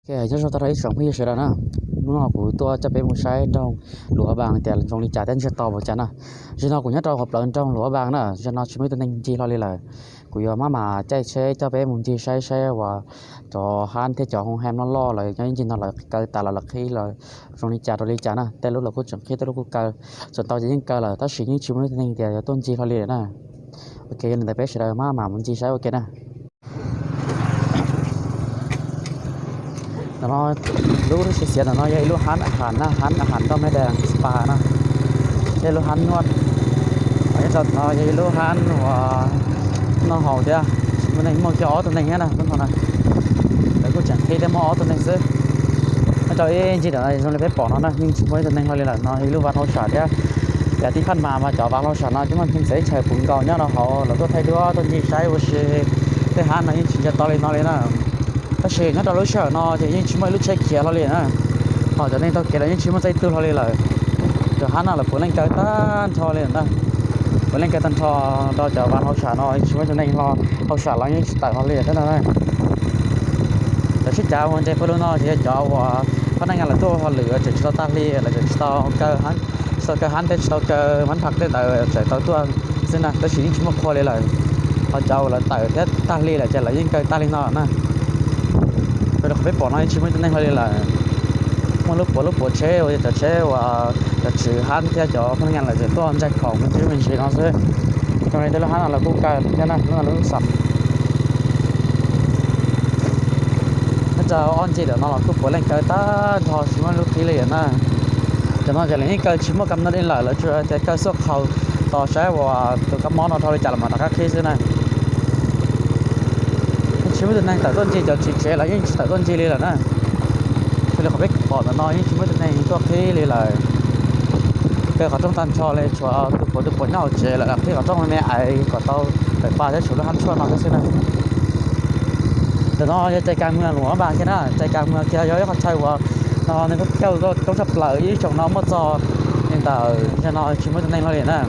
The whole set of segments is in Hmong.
Ok, nyob zoo tag nrho ib tsoom phooj ywg sawv daws na. Hnub no kuv tuaj coj peb mus saib nroog Luam Vas tias zoo li cas thiab ntsiag to npaum cas na. Zaum no kuv nyob rau hauv plawv nroog Luam Vas na, zaum no tsis muaj ib tug neeg ncig hlo li lawm. Kuv yuav maj mam caij tsheb coj peb mus ncig saib saib uas cov hab thiab cov hoo hem loj loj lawv nyob ib ncig no lawv kaw tas los lawv qhib los zoo li cas rau li cas na. Tej lub los kuj tseem qhib tej lub kuj kaw, tseem tau ces yeej kaw lawm tab sis yeej tsis muaj ib tug neeg tias yuav tuaj ncig hlo li lawm na. Ok, yog li ntawd peb sawv daws maj mam mus ncig saib ua ke na. Ntawm no, lub lub siav siav ntawm no yog ib lub hab a has na, hab a has rau me de spa na, thiab lub hab nuaj. Nyob rau no yog ib lub hab uas noj haus thiab, tsis muaj neeg, muaj kiag ob tug neeg thiab na lub no na. Lawv kuj tseem qhib thiab muaj ob tug neeg xwb. Nyob rau ib ncig ntawm no zoo li peb pom no na yeej tsis muaj ib tug neeg hlo li lawm, no yog ib lub vas hauj sam thiab. Yam tib phaj mas mas cov vas hauj sam no cov muaj nkeeg txawv ib chaws puv nkaus nyob rau hauv, lawv tuaj thaij duab tuaj ncig saib ua si. Tej hab no yeej tsis ntsiag to li no li na. Tab sis nyob rau lub sij hawm no ces yeej tsis muaj ib lub tsheb khiav hlo li na. Ho cov neeg taug kev los yeej tsis muaj txij tug hlo li lawm. Cov hab no lawv puav leej kaw tag nrho li na. Puav leej kaw tag nrho rau cov vas hauj sam no tsis muaj ib tug neeg hlo, hauj sam los yeej tsis tawm hlo li thiab no na. Cov sib cav uas nres pawg lug no ces yog cov uas phab naj ngas lawv tuaj ua hauj lwm tseem tsis tau tag hli, lawv tseem tsis tau kaw, tsis tau kaw hab thiab tsis tau kaw mab nphaj tej ntawd tseem tau tuaj xwb na, tab sis yeej tsis muaj qhua li lawm. Ho cov uas lawv tawm thiab tag hli lawm ces lawv yeej kaw tag li no na. Rau qhov peb pom no yeej tsis muaj ib tug neeg hlo li lawm. Muaj lub puav lub puav tsheb uas yog cov tsheb uas cov tswv hab thiab cov phab naj ngas lawv tseem tuaj ntsaig khoom me ntsis me ntsis no xwb. Zoo li tej lub hab no lawv kuj kaw thiab na, lub no lub xam. Nyob rau ob ncig ntawm no los kuj puav leej kaw tag nrho tsis muaj lub qhib li na. Cov no ces lawv yeej kaw tsis muaj kam no li lawm, lawv tsuas tias kaw xuaj qhaus tos saib uas tus kab mob no dhau li cas los mam rov qab qhib xwb na. Yeej tsis muaj tus neeg tawm tuaj ncig, cov tswv tsev los yeej tsis tawm tuaj ncig li lawm na. Xws li qhov peb pom ntawm no yeej tsis muaj tus neeg tuaj qhib li lawm. Kaw qhov rooj tag nrho li, tshuav tus puav tus puav nyob hauv tsev lawm qhib qhov rooj me me ais kom tau tawm pa thiab tshuav lub hab tshuaj no thiab xwb na. Ntawm no yog cai kas muag Luam Vas kiag na, cai kas muag kiag yog ib qhov chaw uas no neeg tuaj coob tshaj plaws ib xyoos no muaj txog li ntawm zaum no tsis muaj tus neeg hlo li na.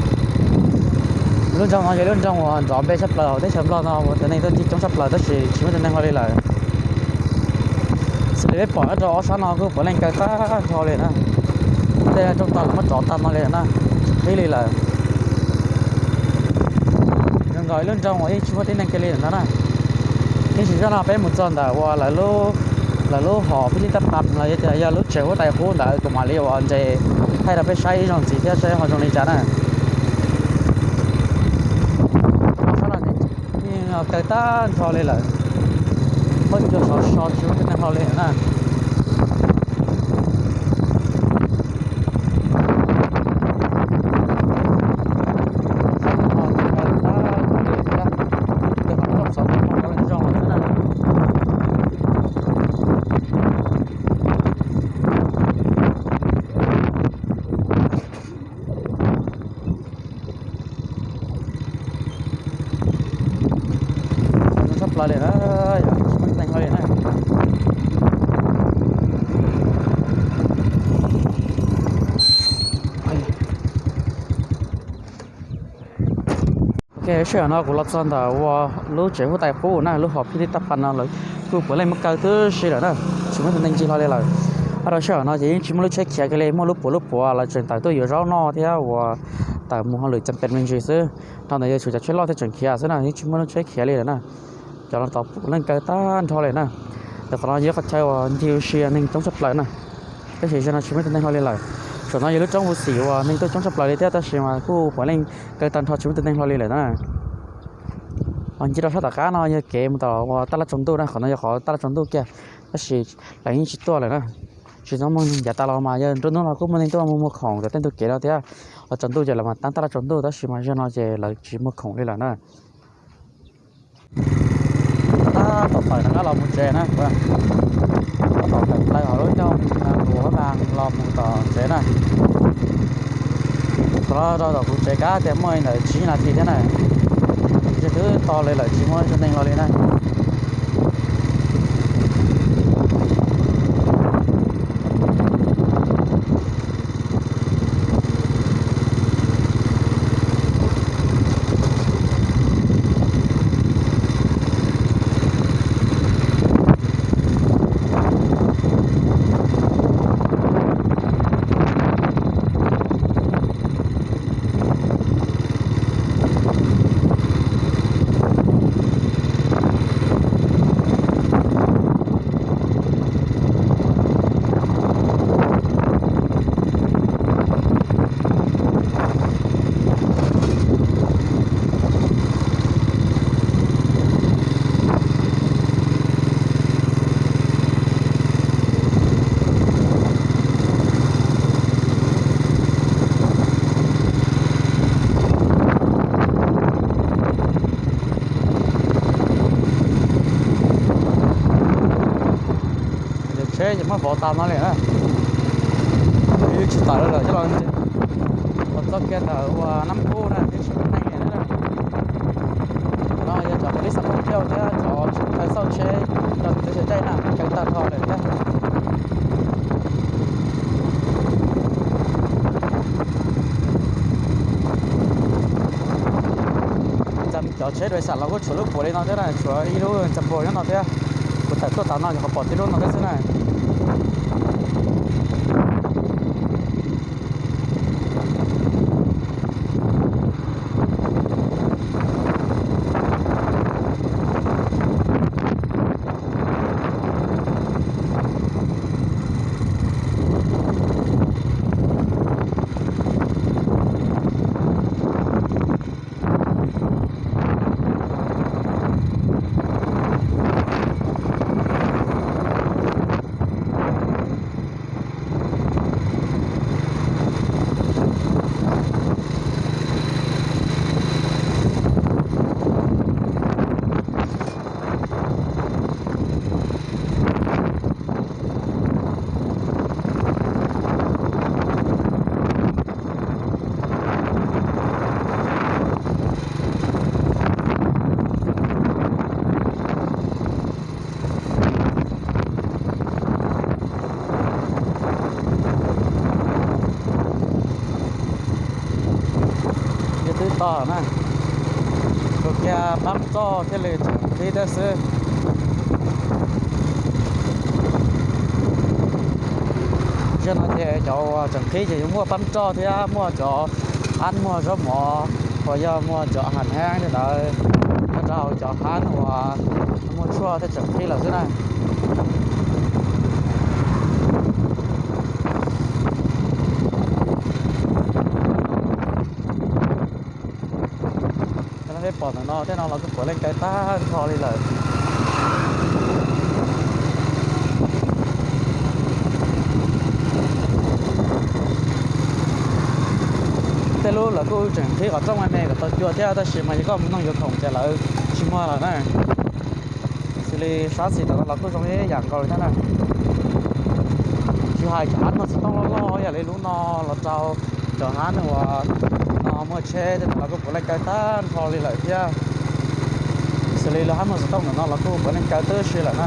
Lub nroog no yog lub nroog uas nrov npe tshaj plaws hauv teb chaws Nplog no uas cov neeg tuaj ncig coob tshaj plaws tab sis tsis muaj tus neeg hlo li lawm. Xws li peb pom nyob rau ob sab no kuj puav leej kaw tag nrho li na. Tej rooj tag los muab rov tag no li na, tsis qhib li lawm. Zoo nkaus ib lub nroog uas yeej tsis muaj tib neeg kiag li ntawm no na. Ib sim zoj no peb mus txog ntawm uas lawv lub hom phij lij taj pas los yog tias yog lub tsev huab tais qub ntawd kuv mam li uas nres thaij rau peb saib ib zaug ntxiv thiab saib ho zoo li cas na. Ob sab no yeej kaw tag nrho li lawm, muab cua sov so tsis muaj tib neeg hlo li na. Tshaj plaws li na, yog tsis muaj tib neeg hlo li na. Ok, sij hawm no kuv los txog ntawm uas lub tsev huab tais qub na, lub hom phij lij taj pas no lawv kuj puav leej muab kaw tib si lawm na, tsis muaj tus neeg ncig hlo li lawm. Nyob rau sij hawm no ces yeej tsis muaj lub tsheb khiav kiag li, muaj lub puav lub puav lawv tseem tawm tuaj yuav zaub noj thiab uas tawm mus hauj lwm cam pem me ntsis xwb. Nrho ntawd yog tshuav cov tsheb loj thiaj tseem khiav xwb na, yeej tsis muaj lub tsheb khiav li lawm na. Cov no tau puav leej kaw tag nrho li na. Ntawm qhov no yog qhov chaw uas ncig ua si neeg coob tshaj plaws na, tab sis zaum no tsis muaj tus neeg hlo li lawm. Saum no yog lub roob Huv Xim uas neeg tuaj coob tshaj plaws li thiab tab sis mas kuj puav leej kaw tag nrho tsis muaj tus neeg hlo li lawm na. Ncig rau sab tom qab no yog kev mus tom uas taj laj tsaus ntuj na, qhov no yog qhov taj laj tsaus ntuj kiag, tab sis lawv yeej tsis tuaj lawm na. Tsis txhob muaj neeg ncav tas los mas yog nruab hnub no kuj muaj neeg tuaj mus muag khoom tom tej ntug kev no thiab. Ho tsaus ntuj ces lawv mas tab taj laj tsaus ntuj tab sis mas zaum no ces lawv tsis muag khoom li lawm na. Tab tom tawm rov qab los mus tsev na, tab tom tawm plaws hauv lub nroog Luam Vas los mus tom tsev na. Qhov no rau tom kuv tsev kab tias muaj li ntawm tsib nas this thiab na, ntshe twb to li lawm tsis muaj ib tug neeg los li na. tsheb ces muab vov tas no li na. Wb tsis tawm lawm, coj los txog kiag ntawm ua Nab Kub na, twb tsis muaj neeg li na. No yog cov police xab phooj thiab cov tshawb xauj tsheb rau txawv tsheb caij na, caw tag nrho lawm thiab. Cov tsheb dua xam los kuj tshuav lub puav li no thiab na, tshuav ib lub tsa npua nyob no thiab. Kuv tawm tuaj tas no yog qhov pom tib lub no thiab xwb na. Yog twb to na, tus kiag pab roj thiaj li tseem qhib thiab xwb. Yog no ces cov uas tseem qhib ces yuav muaj pab roj thiab muaj cov hab muag zaub mov, uas yog muag cov ham heeb li ntawd, nyob rau hauv cov hab uas muag tshuaj thiab tseem qhib lawm xwb na. Cov no peb pom ntawm no tej no los kuj puav leej kaw tag nrho li lawm. Tej lub lawv kuj tseem qhib qhov rooj me me kom tau cua thiab, tab sis mas yog koj mus noog yuav khoom ces lawv tsis muag lawm na. Xws li sab xis ntawm no los kuj zoo ib yam nkaus li thiab na. Tsis hais cov hab muag xov tooj loj loj yam li lub no los rau cov hab uas no muag tsheb tej no los kuj puav leej kaw tag nrho li lawm thiab. Xws li lub hab muag xov tooj ntawm no los kuj puav leej kaw tib si lawm na.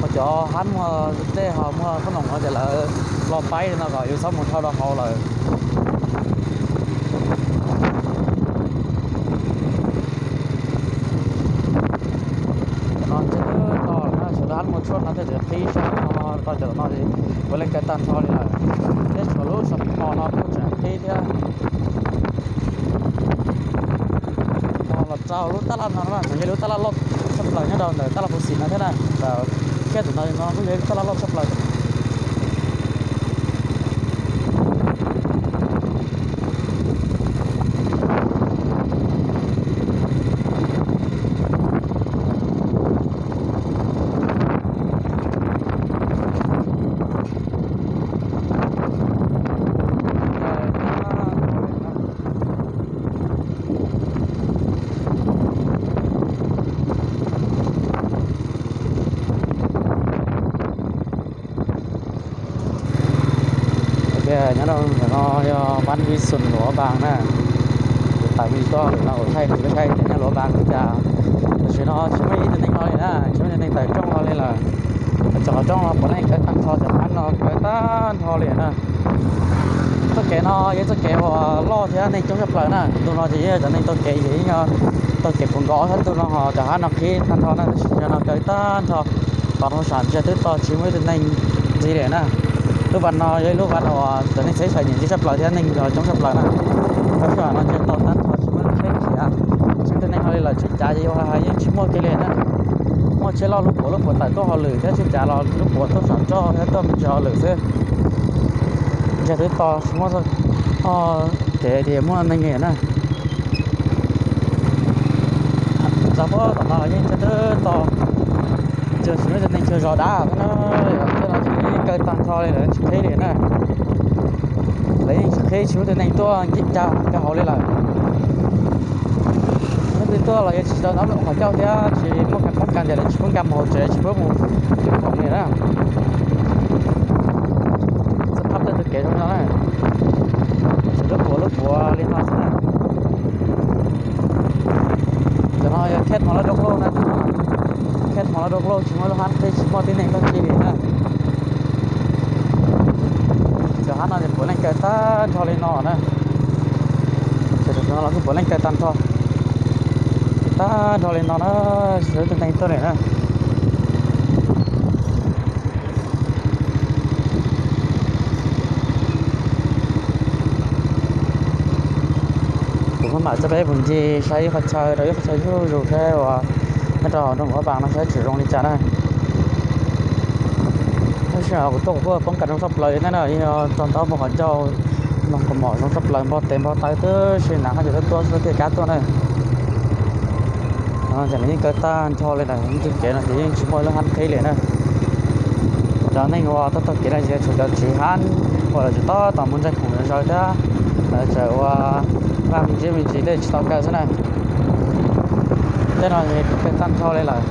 Ho cov hab muag dej ho muag khoom no ces lawv los paib li no kom yus txhob mus dhau rau hauv lawm. Cov no ntshe twb to lawm na, sawv daws hab muag tshuaj no thiaj tseem qhib sab no rau cov no, puav leej kaw tag nrho li lawm. Thiab tshuav lub sab pos no kuj tseem qhib thiab. Ho los rau lub taj laj no na, nws yog lub taj laj loj tshaj plaws nyob rau ntawm taj laj Phu Xim no thiab na, ntawm kiab ntawm no no kuj yog lub taj laj loj tshaj plaws. Nyob rau ntawm no yog Ban Vis Xum Luav Npas na. Kuv tawm me koj lwm no kuv thaij rau koj saib tias nyob Luav Npas li cas. Tam sim no tsis muaj ib tug neeg no li na, tsis muaj ib tug neeg tawm rooj no li lawm. Cov qhov rooj no puav leej kaw tag nrho, cov hab no kaw tag nrho li na. Txoj kev no yog txoj kev uas loj thiab neeg coob tshaj plaws na. Ntu no ces yog cov neeg taug kev ces yeej yog taug kev puv nkaus thiab, ntu no ho cov hab no qhib tag nrho na, tab sis cov no kaw tag nrho. Tom rau sam ntsia twb to tsis muaj ib tug neeg ntxiv li na. Lub vas no yog ib lub vas uas cov neeg txhib tshais nyiam ntxiv tshaj plaws thiab neeg coob tshaj plaws na. Rau sam no ntsia tau tag nrho tsis muaj ib tug neeg khiav, tsis muaj ib tug neeg hauj li lawm, tsheb cav ces yuav hais yeej tsis muaj kiag li na. Muaj tsheb loj lub puav lub puav tawm tuaj hauj lwm thiab tsheb cav los lub puav tuaj sam roj thiab tuaj me ntsis hauj lwm xwb. Ntsia twb to tsis muaj kev tias muaj neeg li na. Txog puag tom no los yeej ntsia twb to, tsuas tsis muaj ib tug neeg chaw zov dab xwb na. Tej no ces yeej kaw tag nrho li lawm, tsis qhib li na. Lawv yeej tsis qhib, tsis muaj tus neeg tuaj ncig ncaj nkag hauv li lawm. Leej twg tuaj los yuav tsis tau tau qhov ncauj thiab tsis muaj kas poob kas ntawm lawv tsis pub nkag mus hauv tsev, tsis pub mus khoom li na. Xab phab tej tus kev zoo no na, tseem lub puav lub puav li no xwb na. Cov no yog khej hmo loj dua lauj na, khej hmo loj dua lauj tsis muaj lub hab qhib tsis muaj tib neeg tuaj ncig li na. Cov hab no ces puav leej kaw tag nrho li no na. Ces cov no los kuj puav leej kaw tag nrho, tag nrho li no na, tsis muaj tus neeg tuaj li na. Kuv maj mam coj peb mus ncig saib ib qho chaw rau ib qho chaw zuj zus saib uas nyob rau hauv nroog Vaj Vaas no saib tseem zoo li cas na. Tab sis kuv tuaj kuv kuj poob kas zoo tshaj plaws li na, yog txog ntua mus qhov ncauj no kuj mom zoo tshaj plaws, npog tes npog taw tib si na, haj yam tuaj tuaj xwb thiaj kam tuaj na. Ces lawv yeej kaw tag nrho li na, ncig kev no ces yeej tsis muaj lub hab qhib li na. Cov neeg uas tuaj taug kev no ces tshuav cov tswv hab uas lawv tseem tab tom mus ntsaig khoom zaws thiab, lawv tseem ua vaj me ntsis me ntsis tej tsis tau kaw xwb na. Tej no kaw tag nrho li lawm.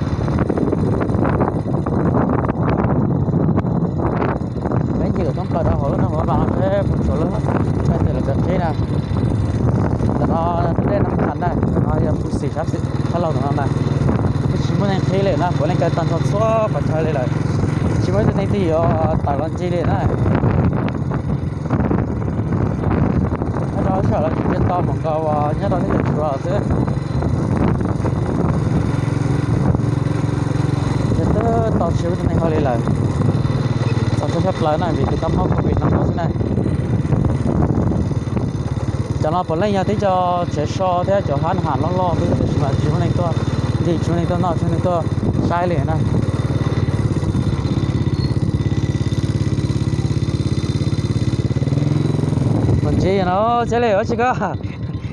Peb ncig lawm thoob plaws rau hauv lub nroog Vaj Vaas no seb puas tshuav lub chaw twg lawv tseem qhib na. Ntawm no dej Nab Khas na, no yog Phu Xim sab laug ntawm no na. Twb tsis muaj neeg qhib li na, puav leej kaw tag nrho txhua qhov chaw li lawm, tsis muaj ib tug neeg twg yuav tawm los ncig li na. Nyob rau sij hawm lawv tseem cia to mus nkaus nyob rau teb chaws Suav xwb. Ces twb to tsis muaj tus neeg hauj li lawm, txaus ntshai tshaj plaws na vim tus kab mob Covid no no xwb na. Cov no puav leej yog tib co tsev so thiab cov hab ham loj loj xwb, tab sis mas tsis muaj neeg tuaj ncig, tsis muaj neeg tuaj noj, tsis muaj neeg tuaj saib li na. Mus ntsis no thiab li ua tsis koj.